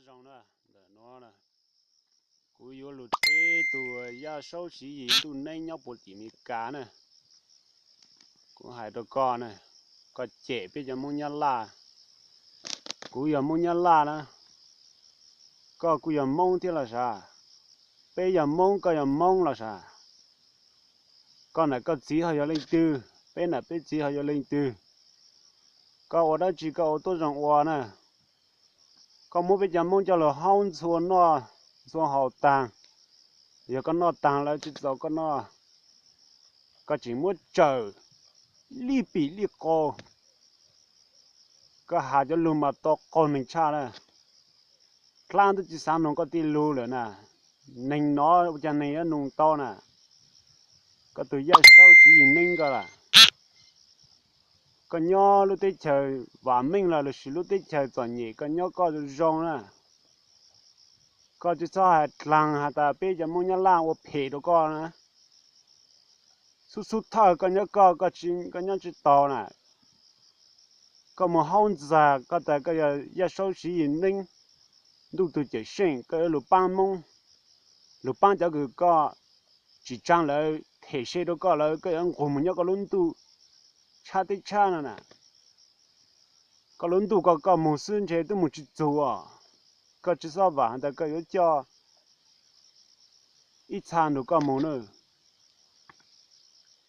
Zoo na, ntawm no kuv yuav lug teb tus Yaj Saub Siv Yis ntuj neeb nyob puag tim Mes Kas na. Kuv hais rau koj na, koj cem peb cov Moob Nyab Laj. Kuv yog Moob Nyab Laj na, koj kuj yog Moob thiab los sav. Peb yog Moob, koj yog Moob los sav. Koj nam koj txiv ho yog leej twg, peb nam peb txiv ho yog leej twg? Koj ua dab tsi koj ua tuab zoo ua na. Koj muab peb cov Moob coj lug haub ntxhua noj ntxhua haus taag, yog koj noj taag lawv tsis txaus koj noj, koj tseem muab tsawm lij pim lij qau. Koj has cov lug mas tau qaug neeg tshaj na. Dlaab twb tsis xaav noog koj tej lug lawm na. Neeg nov ua caag neeg yuav noog tau na? Koj tus Yaj Saub Siv Yis neeb koj lawm. Koj nyob lub teb chaws vam meej los lossis lub teb chaws txom nyem koj nyob koj zoo na. Koj tsis txhob has dlaag has tas peb cov Moob Nyab Laj ua phem rau koj na. Xub xub thawj koj nyob koj, koj nyob tsis tau na. Koj mus haub ntxag koj tas koj yog Yaj Saub Siv Yis neeb, ntuj tug Cawm Seej, koj yuav lug paab Moob, lug paab cov kws koj tsim tsaa lawv them se rau koj lawm, koj yuav nqug mus nyob koj lub ntuj tshab teb tshab no na. Koj lub ntuj koj koj mus xwb ntshe twb mus tsis txug os. Koj tsis xob vaam has tas koj yuav coj ib txha nrug koj mus na.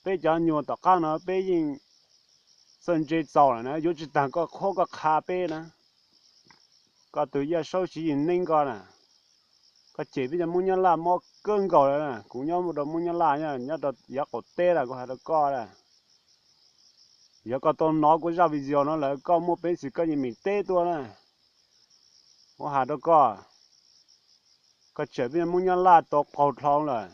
Peb cov nyuas tom qaab no peb yeej txawj ntse txaus lawm na, yuav tsis taag koj qhuab koj qha peb na. Koj tus Yaj Saub Siv Yis neeb koj na, koj cem peb cov Moob Nyab Laj mob kawg nkaus lawm na. Kuv nyob rau Moob Nyab Laj nyob rau yav qaum teb lawm kuv has rau koj na. Yog koj tau nov kuv zaj video no lawm koj muaj peev xwm koj yeej meem teb tuaj na. Kuv has rau koj, koj tsawm peb Moob Nyab Laj tau qaug dlhau lawm.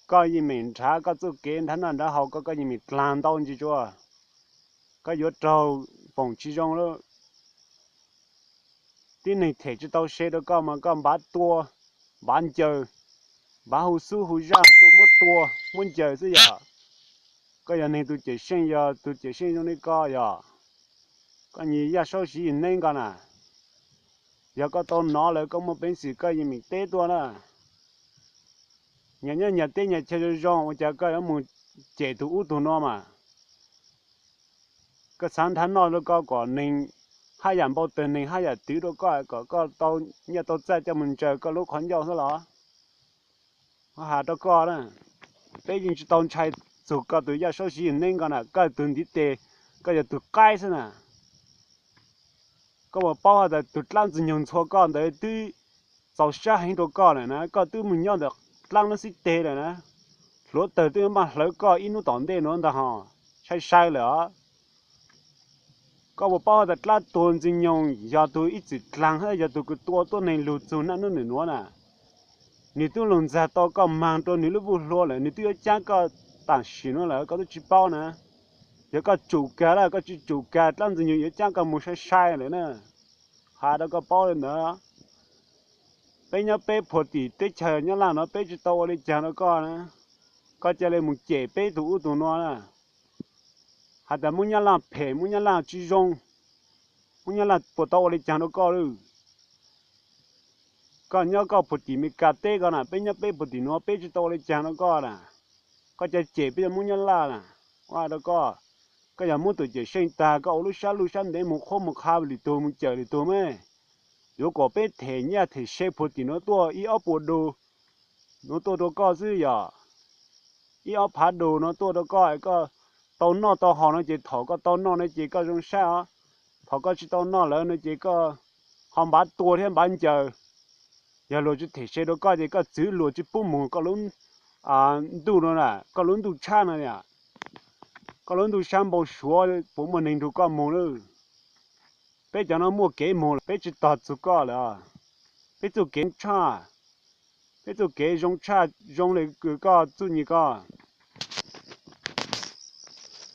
Koj yeej meem nrhav koj txuj kev nrhav noj nrhav haus koj, koj yeej meem dlaag ntau ntsis tsuas, koj yuav raug foom tsis zoo lawm. Tib neeg them tsis tau se rau koj mas koj npav tua, npav ncaws, npav hu xub hu zaj tuaj muab tua muab ncaws xwb yog. Koj yog neeg tug Cawm Seej, yog tug Cawm Seej zoo li koj yog, koj nyias Yaj Saub Siv Yis neeb koj na. Yog koj tau nov lawm koj muaj peev xwm koj yeej meem teb tuaj na. Nyias nyob nyias teb nyias chaw zoo zoo ua cas koj yuav mus cem tug ub tug no mas. Koj xaav nrhav noj rau koj kom neeg haj yam npau taws, neeg haj yam twv rau koj kom koj tau nyiaj tau txaij coj mus ntsaws koj lub qhov ncauj xwb los? Kuv has rau koj na, peb yeej tsis tau ntshai txug koj tus Yaj Saub Siv Yis neeb koj na, koj tug ntiv tes, koj yog tug qaib xwb na. Koj puas paub has tas tug dlaab ntxwg nyoog ntxhua koj ntawd twb txaus sab heev rau koj lawm na, koj twb mus nyob ntawm dlaab lub xib teg lawm na. Hluav taws twb yuav maj hlawv koj ib hnub tom ntej nuav ntag hos, sai sai lawm os. Koj puas paub has tas dlaab tuag ntxwg nyoog yog tug ib txwm dlaag hab yog tug kws tua tuab neeg lug txug naj nub nwm nuav na. Nwg twb lug ntxag tau koj maag rua nwg lub vuj hlua lawm, nwg twb yuav caab koj tam sim nuav lawm koj twb tsis paub na. Yog koj tsum kag lawm, koj tsis tsum kag dlaab ntxwg nyoog yuav caab koj mus sai sai lawm na. Has rau koj paub le ntawd. Peb nyob peb puag tim teb chaws Nyab Laj no peb tsis tau ua le caag rau koj na. Koj ca le mus cem peb tug ub tug nuav na, has tas Moob Nyab Laj phem, Moob Nyab Laj tsis zoo, Moob Nyab Laj puas tau ua le caag rau koj lawm? Koj nyob koj puag tim Mes Kas teb koj na, peb nyob peb puag tim nuav peb tsis tau ua le caag rau koj na. Koj ca cem peb cov Moob Nyab Laj na, ua rau koj, koj yog muab tus Cawm Seej tag koj ua lub sab luj sab ntev mus qhuab mus qha lwm tug mus cawm lwm tug mas. Yuav kom peb them nyiaj them se puag tim nuav tuaj ib ob puas du nuav tuaj rau koj xwb yog. Ib ob phav du nuav tuaj rau koj, koj tau noj tau haus no ces thaum koj tau noj no ces koj zoo sab os. Thaum koj tsis tau noj lawm no ces koj ho npav tua thiab npav ncaws. Yog luag tsis them se rau koj ces koj txwv luag tsis pub mus koj lub ntuj no na, koj lub ntuj tshab no, koj lub ntuj sab npau suav puas muaj neeg nrug koj mus lawm. Peb cov no muaj kev mus lawm, peb tsis tog txug koj lawm. Peb txuj kev tshaj, peb txuj kev zoo tshaj zoo le koj txuj nyem koj.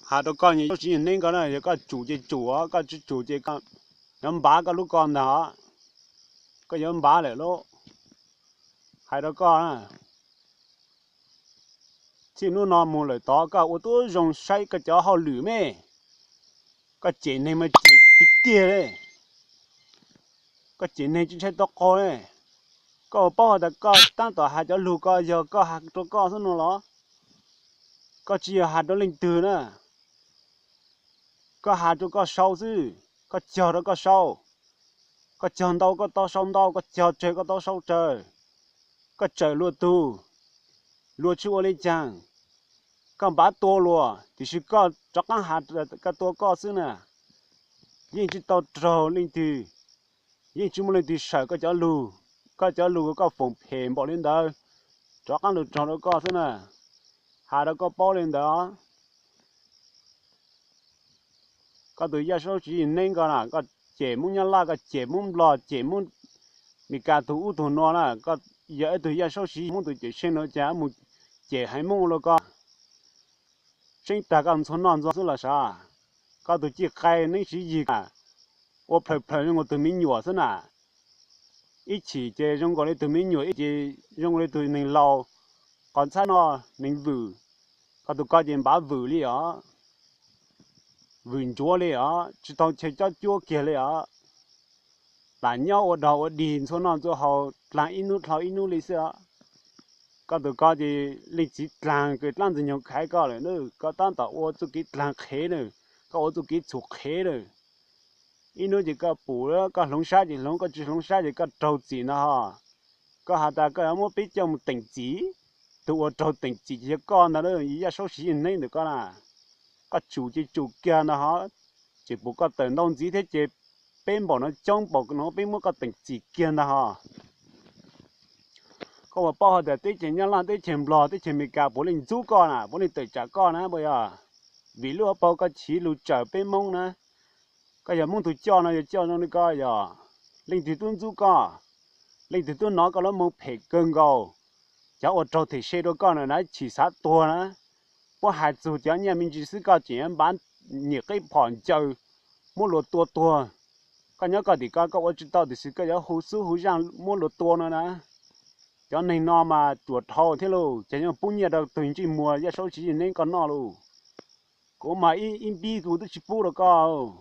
Has rau koj, yog Saub Siv Yis neeb koj na, yog koj tsum ces tsum, koj tsis tsum ces yuav npav koj lub ko ntag. Koj yuav npav lawm lauj. Hais rau koj na, txij hnub no mus lawm tod koj ua tub zoo saib koj cov hauj lwm me. Koj cem neeg mas cem tiag tiag li. Koj cem neeg tsis ntshai tau qaug ne. Koj puas paub has tas koj tab tom has cov lug ko yog koj has rua koj xwb no los? Koj tsis yog has rua leej twg na. Koj has rua koj sau xwb, koj cog rua koj sau. Koj cog ntau koj tau sau ntau, koj cog tsawg koj tau sau tsawg. Koj tsawm luag tug, luag tsis ua le caag. Koj npav tua luag tiam sis koj rov qaab has koj tua koj xwb na. Yeej tsis tau raug leej twg, yeej tsis muaj leej twg sawm koj cov lug. Koj cov lug koj foom phem npaum le ntawd, rov qaab lug raug rua koj xwb na. Has rua koj paub le ntawd. Koj tus Yaj Saub Siv Yim Neeb ko na, koj cem Moob Nyab Laj, koj cem Moob Nplog, cem Moob Meskas tug ub tug nuav na, koj yog ib tug Yaj Saub Siv Yim Neeb tug cawm seej no cas mus cem haiv Moob ua luaj koj. Tseeb tag koj ntxhua noj ntxhua xwb los sav. Koj tus cij qai neeb siv yig ua plhaws plhaws zoo nkaus tug me nyuam xwb na. Ib chim ces zoo nkaus le tug me nyuam, ib chim zoo nkaus le tug neeg laus, qhov ntxhab no neeg vwm. Koj tus ko ces npav vwm li os, vwm ntsuav li os, tsis tau chaw cob cuab kiag li os. Lam nyob ua dog ua dig ntxhua noj ntxhua haus dlaag ib hnub dhau ib hnub li xwb os. Koj tus ko ces leej txiv dlaag kws dlaab ntxwg nyoog khaiv koj lawm na, koj tab tom ua txuj kev dlaag qhev na, koj ua txuj kev txhum qhev na. Ib hnub ces koj pum, koj hloov sab ces hloov, koj tsis hloov sab ces koj raug txim ntag ho. Koj has tas koj yuav muab peb coj mus teem txim, tus uas raug teem txim ces yog koj ntag, Yaj Saub Siv Yim Neeb ntawm koj na. Koj tsum ces tsum kiag ntag ho, tseem pum koj tawm ntau ntxiv thiab ces peb npaum no coob npaum no peb muab koj teem txim kiag ntag ho. Koj puas paub has tas teb chaws Nyab Laj, teb chaws Nplog, teb chaws Amelikas puav leej ntxub koj na, puav leej tawm tsam koj na puas yog? Vim lub hauv paug koj chiv lug tsawm peb Moob na. Koj yog Moob tug coj no yog coj zoo li koj yog? Leej twg tub ntxub koj? Leej twg tub nov koj lub moo phem kawg nkaus? Cov ua raug them se rua koj na, chim xav tuag na. Puab hais txug cov nyaj me ntsis xwb koj tseem npav nyem qeb phom ncaws muab luag tua tuag. Koj nyob koj tim ko koj ua tsis tau tiam sis koj yuav hu xub hu zaj muab luag tua no na. Cov neeg no mas ruam dhau thiab lauj, ces yuav pub nyiaj rau tug ntsej muag Yaj Saub Siv Yim Neeb koj noj lauj. Kuv mas ib npib kuv twb tsis pub rau koj.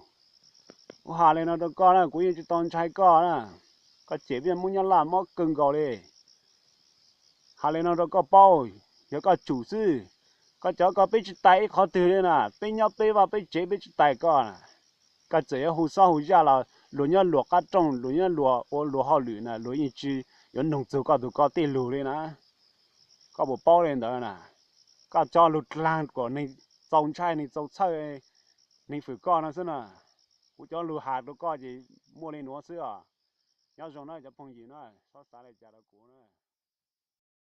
Kuv has li no rau koj na, kuv yeej tsis tau ntshai koj na. Koj cem peb Moob Nyab Laj mob kawg nkaus li. Has li no rau koj paub, yog koj tsum xwb. Koj cov ko peb tsis tais ib qhov twg li na, peb nyob peb vaj peb tsev peb tsis tais koj. Koj txawm yuav hu xob hu zaj los luag nyob luag qab rooj, luag nyob luag ua luag hauj lwm na, luag yeej tsis yuav noog txug koj tus ko tej lug li na. Koj puas paub li ntawd na? Koj cov lug dlaag kom neeg txaus ntshai neeg txaus txhawj neeg fwm koj no xwb na. Kuv cov lug has rau koj ces muaj li nuav xwb os. Nyob zoo na cov phooj ywg na, xob xav li cas rau kuv na.